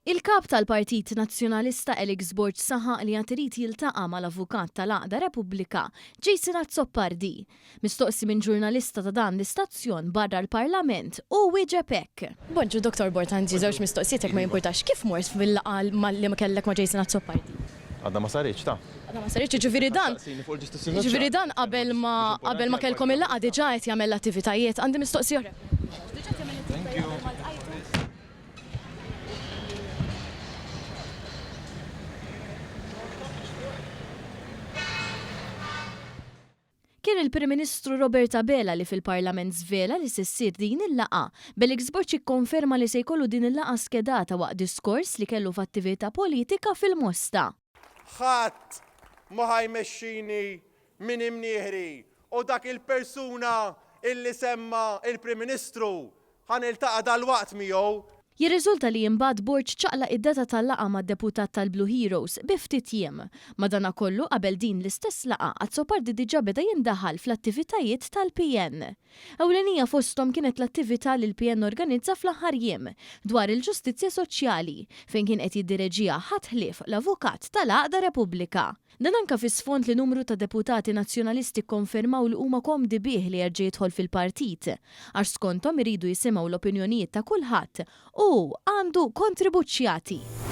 Il-Kap tal-Partit Nazzjonalista Alex Borg saħaq li għad irid jiltaqa' mal-avukat tal-għaqda Repubblika, Jason Azzopardi. Mistoqsi minn ġurnalista ta' dan l-istazzjon barra l-Parlament, hu wieġeb hekk. Bonġu Dottor Borg għandi żewġ mistoqsijiet jekk ma jimpurtax. Kif mort fil-laqgħa li kellek ma' Jason Azzopardi? Għadha ma saritx ta. Għadha ma saritx, jiġifieri dan jiġifieri dan qabel ma qabel ma kellkom il-laqgħa diġà qed jagħmel l-attivitajiet. Għandi mistoqsija oħra jekk ma jimpurtax. Diġà qed jagħmel l-attivitajiet qabel ma ltqajtu? Kien il-Prim Ministru Robert Abela li fil-Parlament żvela li se ssir din il-laqgħa, b'Alex Borg jikkonferma li se jkollu din il-laqgħa skedata waqt diskors li kellu f'attività politika fil-Mosta. Ħadd ma ħa jmexxini minn imnieħri u dak il-persuna illi semma il-Prim Ministru Ħa niltaqa' dalwaqt miegħu. Jirriżulta li imbagħad Borg ċaqlaq id-data tal-laqgħa mad-deputat tal-Blue Heroes bi ftit jiem. Madanakollu, qabel din l-istess laqgħa, Azzopardi diġà beda jindaħal fl-attivitajiet tal-PN. Ewlenija fosthom kienet l-attività li l-PN organizza fl-aħħar jiem, dwar il-ġustizzja soċjali, fejn kien qed jiddireġiha ħadd ħlief l-avukat tal-għaqda Repubblika. Dan anke fi sfond li numru ta' deputati Nazzjonalisti kkonfermaw li huma komdi bih li jerġa' jidħol fil-partit, għax skonthom iridu jisimgħu l-opinjonijiet ta' kulħadd u hu għandu kontribut x'jagħti.